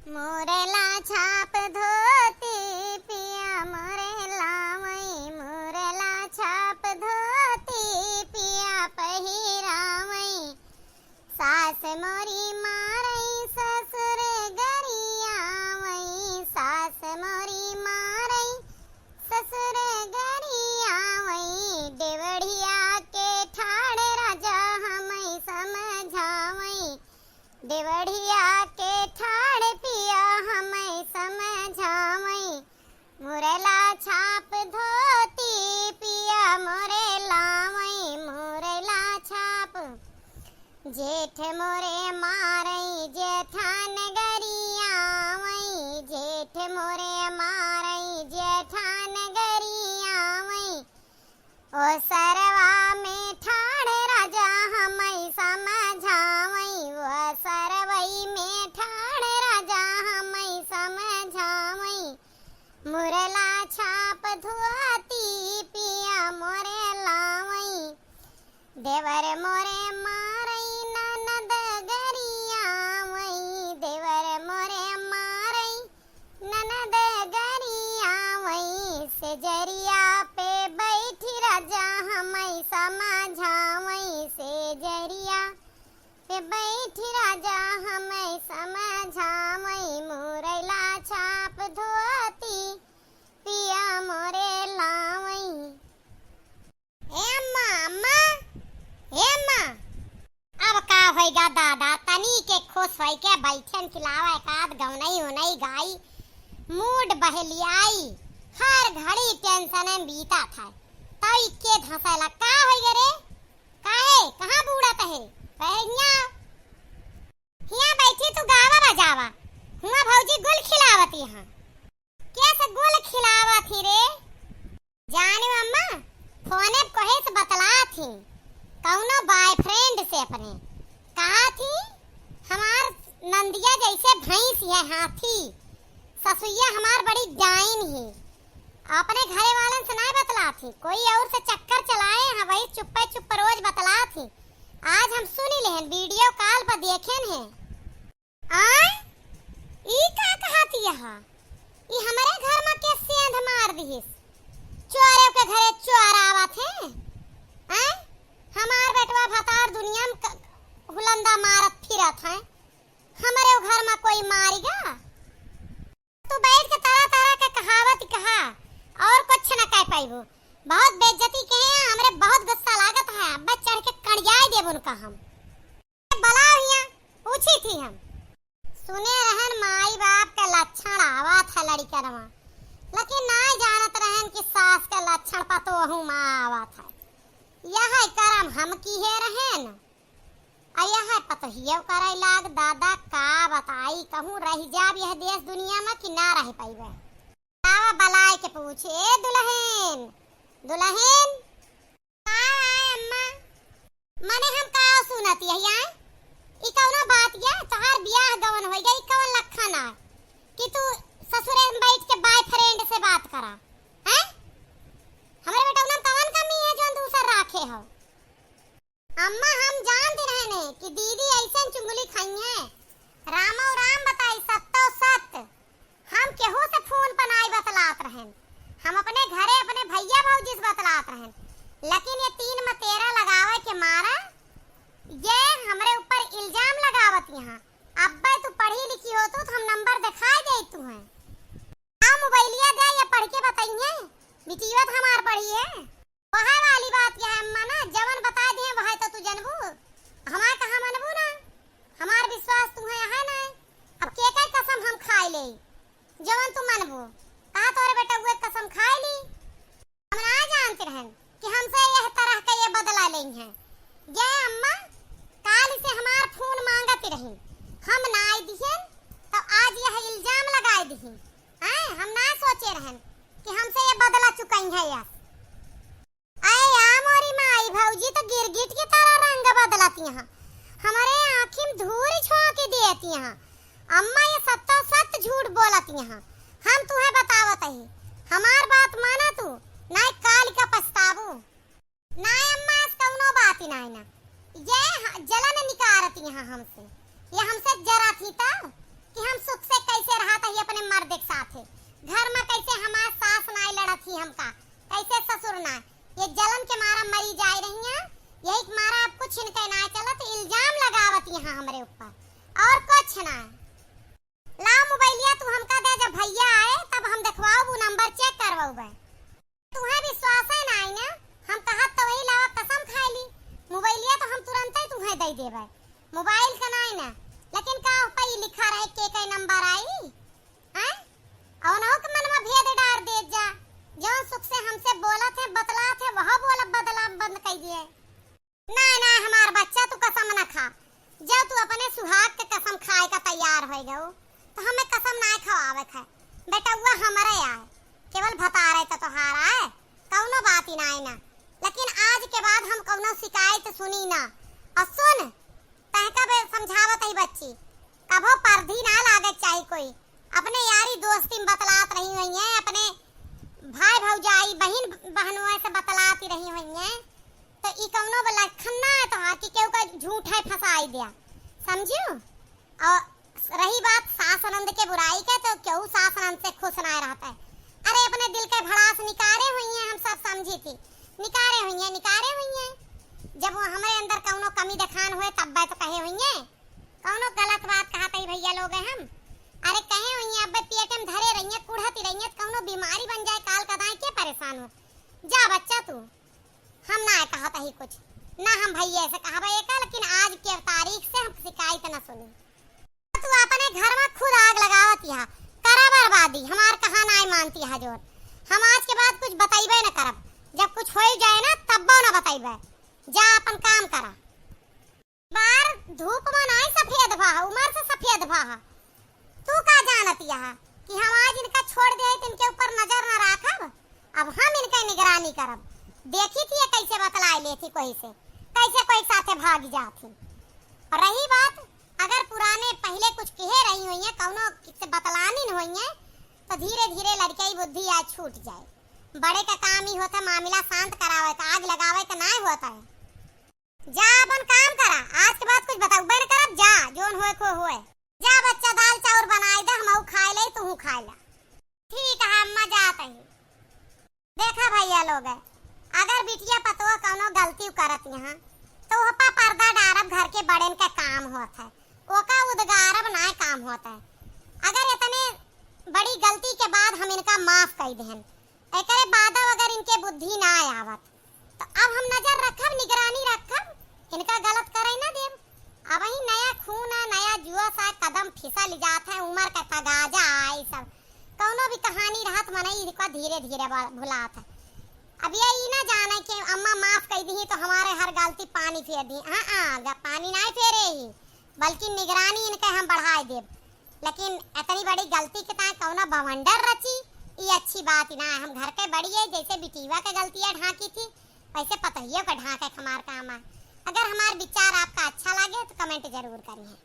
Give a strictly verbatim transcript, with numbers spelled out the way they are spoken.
मोरे ला छाप धोती पिया मोरे लावई, मोरे ला छाप धोती पिया पहिरावई। सास मोरी मारई ससुर गरियावई, सास मोरी मारई ससुर गरियावई। देवढ़िया के ठाड़ राजा हमई समझावई, देवढ़िया के ठाड़ पिया हमई समझावई। मोरे ला छाप धोती पिया मोरे लावई, मोरे ला छाप। जेठ मोरे मारई जेठान गरियावई, जेठ मोरे मारई जेठान गरियावई। ओ सरवा में ठाड़ राजा हमई समझावई, ओ सरवई में ठाड़ राजा हमई समझावई। मोरे ला छाप धोती पिया मोरे लावई। देवर मोरे मारई ननद गरियावई, देवर मोरे मारई ननद गरियावई। सेजरिया पे बैठी राजा हमई समझावई, सेजरिया पे बैठी राजा हमई समझावई। मोरे ला छाप धोती पिया मोरे लावई। ए अम्मा, अम्मा, ए अम्मा। अब का होइगा दादा, तनी के खुश होई के बैठन कि लावा एक आध गवनई उनई गाई, मूड बहलियाई। हर घड़ी टेंशन में बीता था, तब इक्के धंसेला। का होइगा रे? काहे? कहाँ बूड़त है? कहे हियाँ, हियाँ बैठी तू गावा बजावा, हुआँ भौजी गुल खिलावत यहाँ। के से गुल खिलावत ही रे? जाने अम्मा, फोने पे कोहे से बतलात ही, कौनो बॉयफ्रेंड से अपने। कहा थी, हमार नंदिया जैसे भैंस है हाथी, ससुइया हमार बड़ी डाइन ही। अपने घरे वालन से नाय बतलात ही, कोई और से चक्कर चलाए हैं, वही चुप्पे चुप्पे रोज बतलात ही। आज हम सुनी लेहन, वीडियो कॉल पर देखेन हैं। आय? ई का कहत यहा? ई हमरे घर में के सेंध मार दिहिस? चोरे के घरे चोर आवत है? आय? हमार बेटवा भतार दुनिया में क-, हुलंदा मारत फिरत है। हमरे घर में कोई मारिगा? तू बैठ के तरह तरह के कहावत कहा और कुछ न कह पाइबू। बहुत बेइज्जती के हैं, हमरे बहुत गुस्सा लागत है। अब चढ़ के कड़ियाई देबुन का हम। बलाव हियाँ, पूछी थी हम। सुने रहन माई बाप के लक्षण आवत है लड़िकनवा, लेकिन नाय जानत रहन कि सास के लक्षण पतोहू में आवत है। यह करम हम किहे रहन, आ यह पतोहियो करे लाग। दादा का बताई, कहूँ रह जाब यह देश दुनिया में कि ना रह पइबे। आवा बलाय के पूछे, "ए दुलहिन, दुलहिन।" का आय अम्मा? मने हम का सुनत यही आय? ई कौनो बात या? तोहार बियाह गवन होइ गई, ई कौन लक्षण आय कि तू ससुरे में बैठ के बॉयफ्रेंड से बात करा? हैं? हमरे बेटौना में कौन कमी है जौन दूसर राखे हो? अम्मा, हम जानत रहने कि दीदी ऐसन चुंगली खाई हैं। रामो राम बताई, सत्तो सत्य। हम केहू से फोन पर नाई बतलात रहन। हम अपने घरे अपने भैया भौजी से बतलात रहन। लेकिन ये तीन में तेरह लगावे के मारा ये हमरे ऊपर इल्जाम लगावत यहाँ। अब्बे तू पढ़ी लिखी होतू तो हम नंबर दिखाई देतू हैं। आ मोबाइलिया दे, ये पढ़ के बताइए। बिटिया तो हमार पढ़ी है। वह वाली बात यह है अम्मा ना, जवन बता दिए वह तो तू जनबू। हमार कहाँ मनबू ना, हमार विश्वास तू है, है ना। अब के का कसम हम खाए ले, जवन तू मनबू। कहा तोरे बेटा वो कसम खाए ली। हम ना जानते रहन कि हमसे यह तरह का ये बदला लेंगे हैं। ये अम्मा काल से हमार फोन मांगत रही, हम ना दिहन, तो आज यह इल्जाम लगाए दिही। हैं, हम ना सोचे रहन कि हमसे ये बदला चुकाई है यस। अरे या मोरी माई, भौजी तो गिरगिट की तरह रंग बदलत यहाँ, हमारे आँखी में धूर झोंक देत यहाँ। अम्मा ये सत्तो सत्य झूठ बोलत यहाँ। हम तुहे बतावत ही, हमार बात माना तू, नाय काल का पछताबू। नाय अम्मा, आज कौनो बात ही नाय ना। ये ह-, जलन निकारत यहाँ हमसे। ये हमसे जरा थी तब कि हम सुख से कैसे एक मारा अब कुछ इनके ना चलत, इल्जाम लगावत यहाँ हमरे ऊपर, और कुछ ना। लाओ मोबाइलिया तू हमका दे, जब भैया आए तब हम देखवाओ, वो नंबर चेक करवाओ बे। तुहे विश्वास है ना आई ना, हम कहत तो वही लावा कसम खाए ली। मोबाइलिया तो हम तुरंत ही तुहे दे देबे, मोबाइल का ना आई ना। लेकिन का ऊपर ये लिखा रहे के कई नंबर आई? हैं? और उनहु के मन में भेद डार दे जा, जौन सुख से हमसे बोलत है, बतलात है, वह बोलब बदला बंद कर दिए। ना, ना, हमार बच्चा, तू कसम ना खा। जब तू अपने सुहाग के कसम खाए का तैयार हो गयो, तो हमें कसम ना खवावे है। बेटउआ हमरे आए, केवल भतारे तो तोहार आए, कौनो बात ही ना है ना। लेकिन आज के बाद हम कौनो शिकायत सुनी ना। और सुन, तहका बे समझावत ही बच्ची, कभो पर्दी ना लागे चाही कोई। अपने यारी दोस्ती में बतलात रही हुई हैं, अपने भाई भौजाई, बहिन बहनुआ से बतलाती रही हुई हैं, तो ई कौनो लक्षण ना है तोहार कि केहू का झूठ है फंसाई दिया, समझियो? और रही बात सास ननद के बुराई के, तो केहू सास ननद से खुश ना रहता है। अरे, अपने दिल के भड़ास निकारे हुई हैं, हम सब समझी थी, निकारे हुई हैं, निकारे हुई हैं। जब वो हमरे अंदर कौनो कमी दिखान हुए, तब तो कहे हुई हैं, कौनो गलत बात कहत ही भैया लोग हैं हम? अरे कहे हुई हैं, अब पेट में धरे रहिए, कुढ़ती रहिए, कौनो बीमारी बन जाए, काल का दाएं के परेशान हो। जा बच्चा तू, हम ना कहत ही कुछ, ना हम भैया से कहबे एका, लेकिन आज के तारीख से हम शिकायत न सुनी। तू अपने घर में खुद आग लगावत यहाँ, करा बर्बादी, हमार कहा ना मानती है जोर। हम आज के बाद कुछ बतैबे न करब, जब कुछ हो जाए ना तब्बो न बतैबे। जा अपन काम करा। बार धूप में नाई सफेद भा, उमर से सफेद भा। तू का जानत यह कि हम आज इनका छोड़ दे तो इनके ऊपर नजर न राखब? अब हम इनका निगरानी करब। देखी थी ये कैसे बतलाए लेथी कोई से, कैसे कोई साथे भाग जाथी। और रही बात, अगर पुराने पहले कुछ कहे रही हुई है, कौनो से बतलानी न हुई है, तो धीरे धीरे लड़के की बुद्धि आज छूट जाए। बड़े का काम ही होता है मामला शांत करावे का, आग लगावे का नाय होता है। जा अपन काम करा, आज के बाद कुछ बताउबे न करब, जा, जोन होए को होए। जा बच्चा, दाल चाउर बनाए दे, हमहू खाए ले, तूहू खाए ला। ठीक है अम्मा, जात ही। देखा भैया लोग, अगर बिटिया पतोह कौनो गलती करत यहाँ, तो ओह पा पर्दा डारब, घर के बड़ेन का काम होत है, ओका उदगारब नाय काम होत है। अगर इतने बड़ी गलती के बाद हम इनका माफ कर देहन, एकरे बादो अगर इनके बुद्धि ना आवत, तो अब हम नजर रखब, निगरानी रखब, इनका गलत करे ना देब। अब ही नया खून है, नया जुआ सा, कदम फिसल जात है, उमर का तगाजा आई सब। कौनो भी कहानी रहत मनई इनका धीरे धीरे बा-, भुलात है। अब ये ई ना जाने कि अम्मा माफ कर दी तो हमारे हर गलती पानी फेर दी। हाँ, हाँ, ग-, पानी ना फेरे ही, बल्कि निगरानी इनके हम बढ़ाए देब। लेकिन इतनी बड़ी गलती के ताए कौनो बवंडर रची, ई अच्छी बात ही ना है। हम घर के बड़ी है, जैसे बिटीवा के गलतियाँ ढांकी थी, वैसे पतोहियो के ढांके हमार काम है। अगर हमार विचार आपका अच्छा लगे तो comment जरूर करिए।